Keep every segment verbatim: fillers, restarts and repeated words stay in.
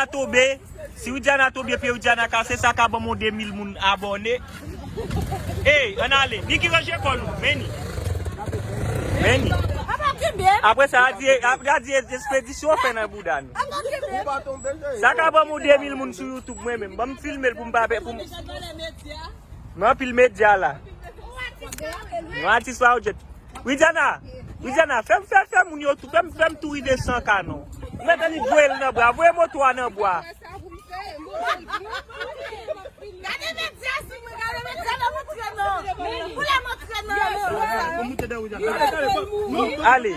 Widiana tonbe, si Widiana tonbe, pye Widiana kase, sa ka ban m yon de mil moun abòne. Ey, ann ale. Niki ranje kò nou. Men ni. Men ni. Apre sa, a di, a, a di espedisyon fè nan bouda nou. Sa ka ban m yon de mil moun sou YouTube mwen menm. Ban m filme l pou m pa pè, pou m. Nou anpil medya la. Nou atis pa yo jet. Widiana, Widiana, fè m, fè, fè moun yo tou, fè m, fè m tou rive san ka non. Ou mèt annik voye l nan bwa, voye moto a nan bwa. Gade medya sou mwen, gade medya la montre non. Pou la montre non. Ale.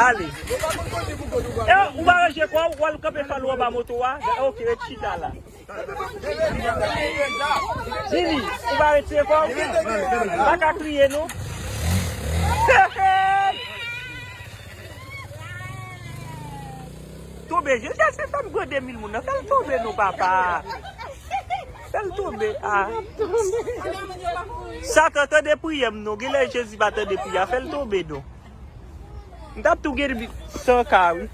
Ale. E ou pa ranje kò w, w al kanpe fal ou anba moto a. Ok, ret chita la. Vini, ou pa retire kò w? Pa ka kriye non. Tonbe, Jezi, se fè m pran de mil moun nan. Fè l tonbe non, papa. Fè l tonbe, a. Satan, tande priyè m non. Genlè Jezi pa tande priyè. Fè l tonbe non. M t ap tou gen san ka, wi.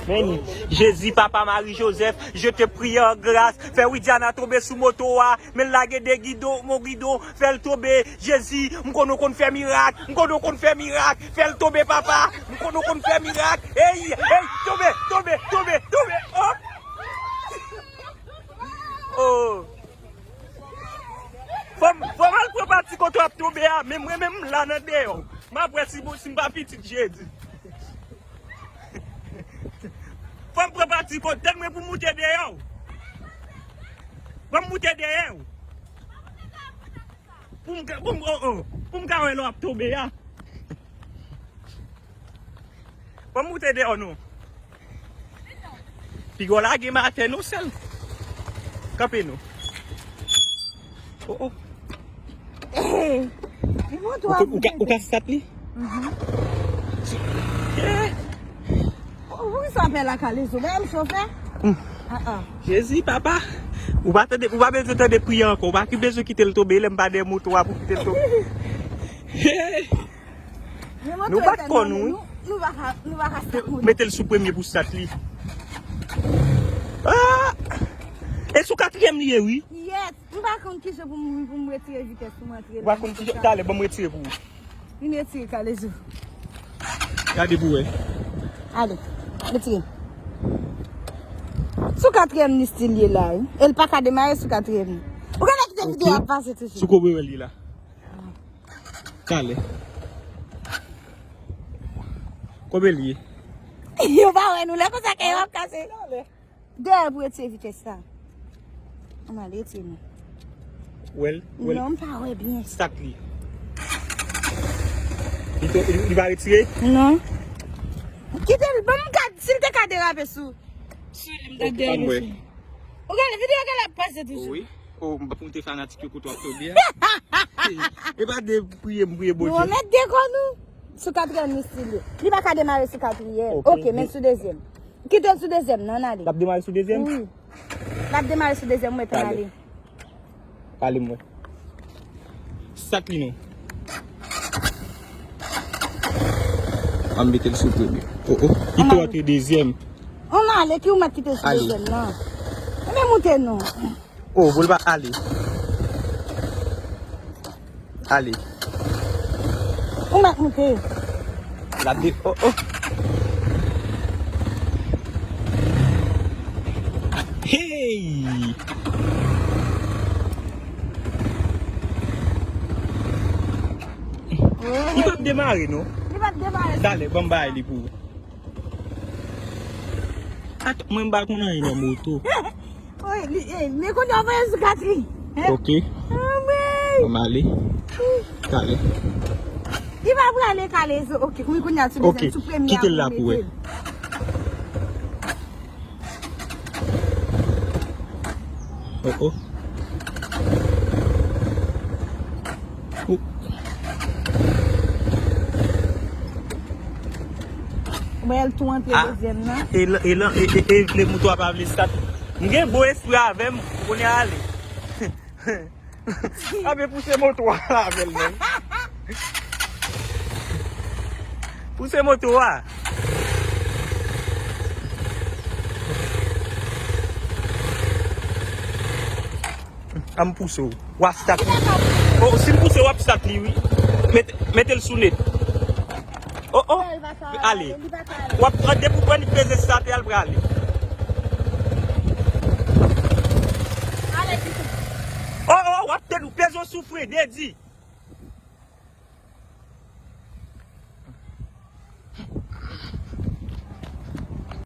Men ni, Jezi, papa Mari Jozèf, je te prie en grâce, fè Widiana tonbe sou moto a, men l lage de gidon, mon gidon, fè l tonbe, Jezi, m konnen w konn fè mirak, m konnen w konn fè mirak, fè l tonbe, papa, m konnen w konn fè mirak, ey, ey, tonbe, tonbe, tonbe, tonbe, oh! Oh! Fò m, fò m al pran pati kote w ap tonbe a, men mwen menm m la nan deyò. M ap wè si, si m pa pitit Jezi. Fò m pran pati kote, tann mwen pou m moute dèyè w. Fò m moute dèyè w. Pou m ka, pou m, oh, oh, pou m ka wè lè w ap tonbe a. Ban m moute deyò non. Piga w lage m atè non sèl. Kanpe non. Oh, oh. Ou ka, ou ka, ou ka stat li? Mhm. Eh. Poukisa w ap fè la kale sou men m chofè? Mm. Ah, ah. Jezi, papa. Ou pa tande, ou pa bezwen tande priyè ankò. Ou pa ki bezwen kite l tonbe, lè m pa dèyè moto a pou kite l tonbe. Hey. Nou bat kò nou, wi. Nou, nou pa ka, nou pa ka stat moun. Mete l sou premye pou stat li. Ah! E sou katriyèm li ye, wi. Yes. M pa konn kijan pou m, pou m retire vitès pou m antre la. Ou pa konn kijan, talè, ban m retire pou ou. Vin retire kalezo. Gade pou wè. Ale, retire. Sou katriyèm ni stil ye la, wi. E l pa ka demare sou katriyèm ni. Ou gade kite videyo ap pase toujou. Sou koube wè li la. Kale. Konbyen l ye? Yo pa wè nou lè konsa ke yo ap kase. Dèyè pou retire vitès la. Ann ale, retire non. Wè l, wè l. Non, m pa wè byen. Stat li. Li to-, li, li pa retire? Non. Kite l, ban m gad si l te ka derape sou. Sou li, m t ap derape sou. Ou gade videyo gade ap pase toujou. Wi. Oh, m p ap moute fanatik yo kote w ap tonbe a. E pa de priye m priye Bondye. Nou remèt de kò nou. Sou katriyèm ni stil yo. Li pa ka demare sou katriyèm. Ok, men sou dezyèm. Kite l sou dezyèm nan, ann ale. L ap demare sou dezyèm? Wi. L ap demare sou dezyèm, mwen, ann ale. Ale mwen. Stat li non. An mete l sou premye. Oh, oh. Kite w antre dezyèm. Ann ale, ki ou mèt kite l sou dezyèm nan. Ebyen moute non. Oh, pou l pa ale. Ale. Ou mèt moute. L ap de, oh, oh. Hey! Li p ap demare non. Li p ap demare. Talè, ban m bay li pou ou. At, mwen m pa konn anyen nan moto. Wi, li, eh, men kounye a voye sou katri. Ok. Anmwey. Ban m ale. Talè. Li pa prale kale zo. Ok, wi, kounye a sou dezyèm, sou premye a pou mete l. Kite l la pou wè. Oh, oh. Ou wè l tou antre dezyèm nan. E, e, e, e, e vle moto a pa vle stat. M gen bon espri avè m, ou konnen ale. Ape pouse moto a la avè l menm. Pouse moto a. An m pouse w. W ap stat li. Oh, si m pouse w ap stat li, wi. Mete, mete l sou net. Oh, oh. Ale. W ap, depi w pran li peze stat, al prale. Oh, oh, w ap tèt ou peze w sou fren, dedi.